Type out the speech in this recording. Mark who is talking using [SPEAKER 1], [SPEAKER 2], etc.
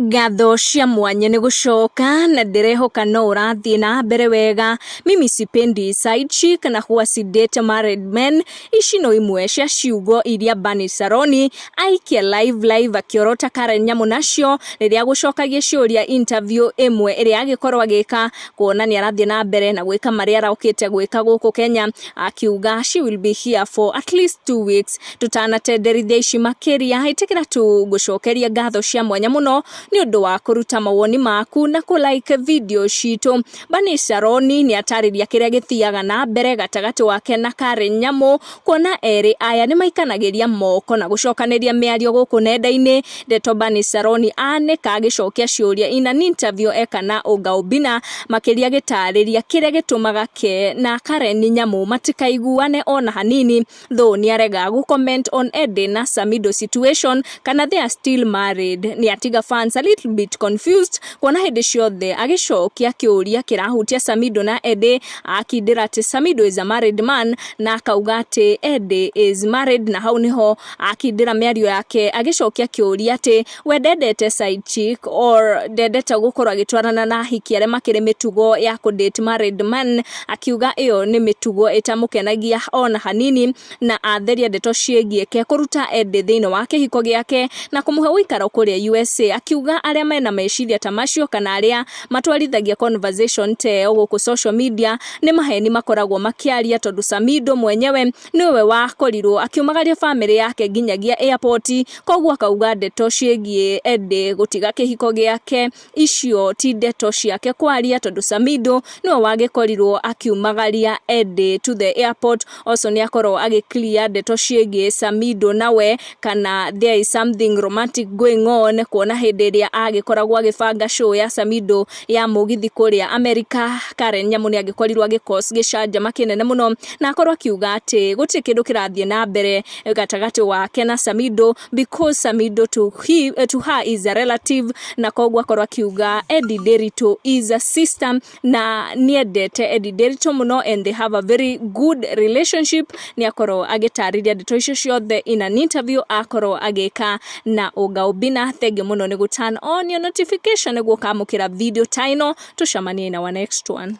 [SPEAKER 1] Ngatho cia mwanya nĩ gũcoka na ndĩrehoka no ũrathiĩ na mbere wega. Mimi sipendi side chick na huwa si date married men. Ici no imwe cia ciugo iria Bernice Saroni aikia live live akĩorota Karen Nyamu nacio rĩrĩa agũcokagia ciũria interview ĩmwe ĩrĩa agĩkorwo agĩka kuona nĩ arathiĩ na mbere na gwĩka marĩa arokĩte gwĩka gũkũ Kenya, akiuga she will be here for at least 2 weeks. Tutanatenderithia ici makĩria, ĩtĩkĩra tu ngũcokeria ngatho cia mwanya mũno nĩ ũndũ wa kũruta mawoni maku na kũ like video citũ. Bernice Saroni nĩ atarĩria kĩrĩa gĩthiaga na mbere gatagatĩ wake na Karen Nyamu, kuona erĩ aya nĩ maikanagĩria moko na gũcokanĩria mĩario gũkũ nenda-inĩ. Ndeto Bernice Saroni anĩka agĩcokia ciũria in an interview eka na Oga Obinna, makĩria agĩtarĩria kĩrĩa gĩtũmaga ke na Karen Nyamu matikaiguane ona hanini, though nĩ arega gũ comment on Eddie na Samido situation kana they are still married. Nĩ atiga fans a little bit confused, kuona hĩndĩ ciothe agĩcokia kĩũria kĩrahutia Samido na Eddie akindĩra atĩ Samido is a married man, na akauga atĩ Eddie is married, na hau niho akindĩra mĩario yake agĩcokia kĩũria atĩ we ndendete side chick or ndendete gũkorwo agĩtwarana na ahiki arĩa makĩrĩ mĩtugo ya kũ date married man, akiuga ĩyo nĩ mĩtugo ĩtamũkenagia ona hanini, na atheria ndeto ciĩgiĩ ke kũruta Eddie thĩinĩ wa kĩhiko gĩake na kũmũhe ũikaro kũrĩa USA, akiuga arĩa mena meciria ta macio kana arĩa matwarithagia conversation ta ĩyo gũkũ social media nĩ maheni makoragwo makĩaria, tondũ Samido mwenyewe nĩwe wakorirwo akiumagaria famĩlĩ yake nginyagia airport. Koguo akauga ndeto ciĩgiĩ Eddie gũtiga kĩhiko gĩake icio ti ndeto ciake kwaria, tondũ Samido nĩwe wagĩkorirwo akiumagaria Eddie to the airport. Also nĩ akorwo agĩ clear ndeto ciĩgiĩ Samido nawe kana there is something romantic going on, kuona hĩndĩ ĩrĩa agĩkoragwo agĩbanga show ya Samido ya mũgithi kũrĩa America, Karen Nyamu nĩ agĩkorirwo agĩ cause gĩcanjama kĩnene mũno, na akorwo akiuga atĩ gũtirĩ kĩndũ kĩrathiĩ na mbere gatagatĩ wake na Samido because Samido to her is a relative, na koguo akorwo akiuga Eddie Nderitu is a sister na niendete Eddie Nderitu mũno and they have a very good relationship. Nĩ akorwo agĩtarĩria ndeto icio ciothe in an interview akorwo agĩka na Oga Obinna. Thengiũ mũno nĩ gũ turn on your notification nĩguo ũkamũkĩra video ta ĩno. Tũcemanie in our next one.